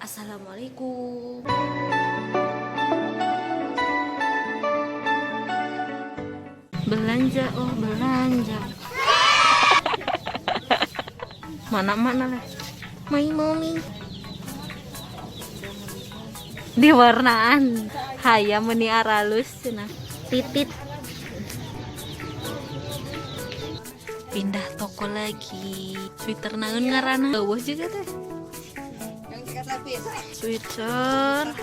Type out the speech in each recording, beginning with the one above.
Assalamualaikum. Belanja, oh belanja. Mana mana lah. My mommy. Di warnaan. Hayam meni aralus cenah. Titit. Pindah toko lagi. Sweater naon ngaranna? Euweuh juga teh. Sweater.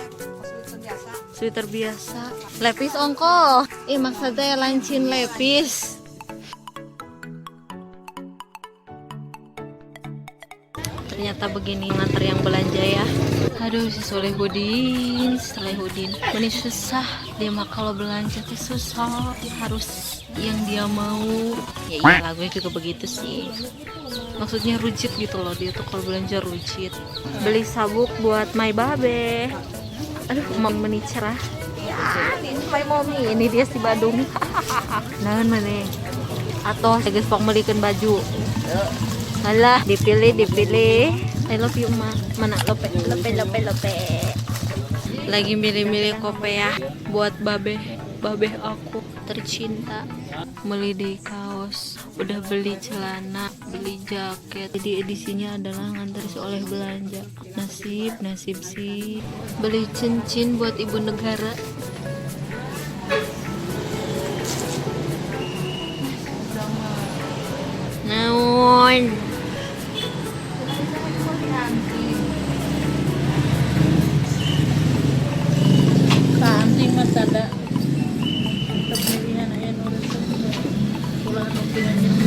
Sweater biasa. Lepis ongko. Ih, maksudnya lancin lepis. Ternyata begini nganter yang belanja ya. Aduh, si Solehudin, Solehudin. Ini susah. Dia mah kalau belanja tuh susah. Harus yang dia mau. Ya iya, gue juga begitu sih. Maksudnya rujit gitu loh. Dia tuh kalau belanja rujit. Beli sabuk buat my babe. Aduh, emang meni cerah. Ya, ini my mommy. Ini dia si Badung. Naon mana? Atau geus pok melikeun baju. Alah, dipilih, dipilih. I love you, Ma. Mana lope, lope, lope, lope. Lagi milih-milih kopiah buat babe, babe aku tercinta. Beli di kaos, udah beli celana, beli jaket. Jadi edisinya adalah nganter si oleh belanja. Nasib, nasib sih. Beli cincin buat ibu negara. Naon? Anting mas ada pemilihan aya nu resep ulah nu pilihan.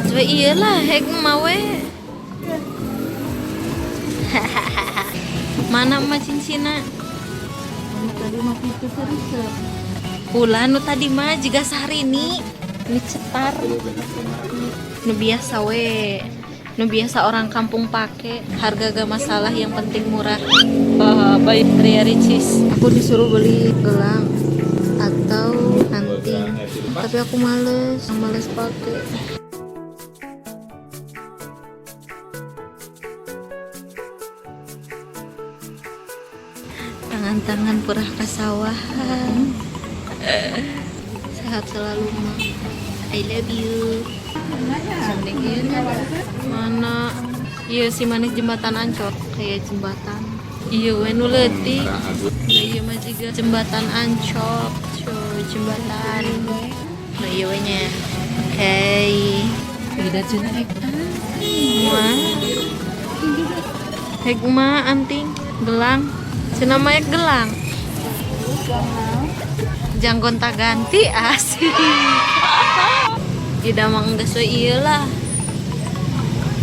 Coba iyalah, hek mah we. Mana mah cincinna? Mana tadi mah kitu resep. Ulah nu tadi mah jiga sehari ini. Ini cetar. Nu biasa we. Nu biasa orang kampung pake. Harga gak masalah, yang penting murah. Baik Ria Ricis. Aku disuruh beli gelang atau anting. Tapi aku males, males pakai. Tangan-tangan purah kasawahan. Sehat selalu, Ma. I love you. Mana? Iya si manis jembatan Ancol kayak jembatan. Iya we nu leutik. Nah, iya mah juga jembatan Ancol, cuy, jembatan. Nah iya we nya. Oke. Beda cenah rek. Wah. Hek mah anting gelang. Cenah mah gelang. Jang gonta ganti asik. Tidak mah geus we ieu lah.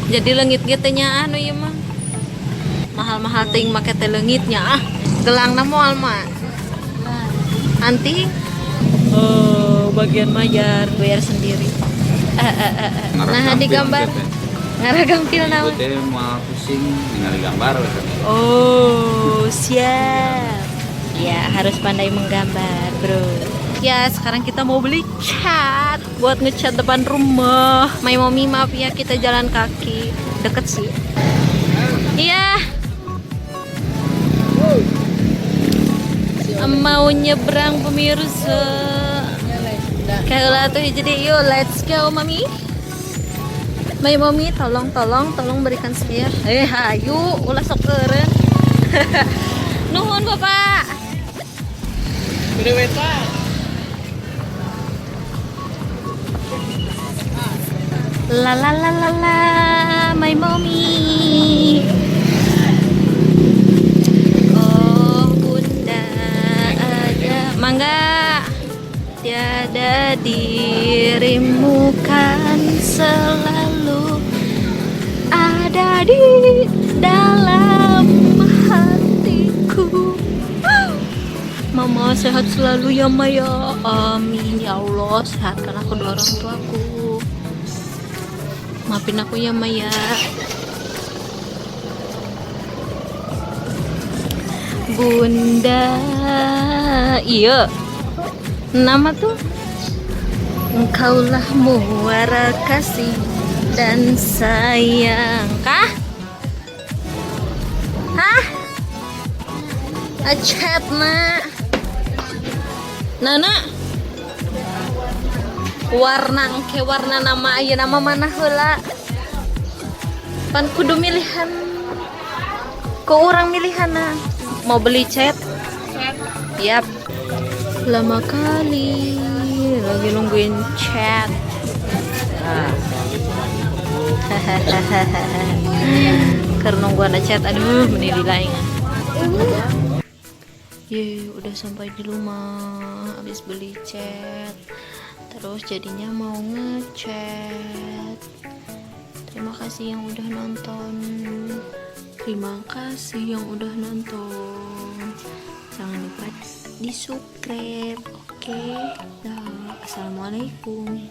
Jadi leungit ge teh nya anu ieu mah. Mahal-mahal teuing make teh leungitnya ah. Gelangna moal mah. Anting. Oh, bagian mayar, bayar sendiri. Nah, di gambar. Ngarah gampil naon? Ibu teh mau pusing ningali gambar katanya. Oh, siap. Ya, harus pandai menggambar, bro. Ya, sekarang kita mau beli cat buat ngecat depan rumah. My mommy, maaf ya, kita jalan kaki. Deket sih. Iya. Mau nyebrang pemirsa. Kayak tuh jadi yuk let's go mami. My mommy, tolong tolong tolong berikan saya. Eh, hayu, ulah sok eureun. Nuhun Bapak. Beda weta. La la la la la, my mommy. Oh bunda ada, mangga. Tiada dirimu kan selalu ada di dalam hatiku. Mama sehat selalu ya Maya. Amin ya Allah, sehatkan aku dua orang tuaku. Maafin aku ya Maya. Bunda, iya. Nama tuh Engkaulah muara kasih dan sayang. Kah? Hah? Chat na. Nana. Warna engke, warna nama ayeuna nama mana heula? Pan kudu milihan. Ku urang milihanna. Mau beli cat? Yap. Lama kali lagi nungguin cat. Hahaha. Karena nungguan cat, aduh, meni lain. Ye, udah sampai di rumah, habis beli cat. Terus jadinya mau ngecat. Terima kasih yang udah nonton. Terima kasih yang udah nonton. Jangan lupa di subscribe, oke? Dah, assalamualaikum.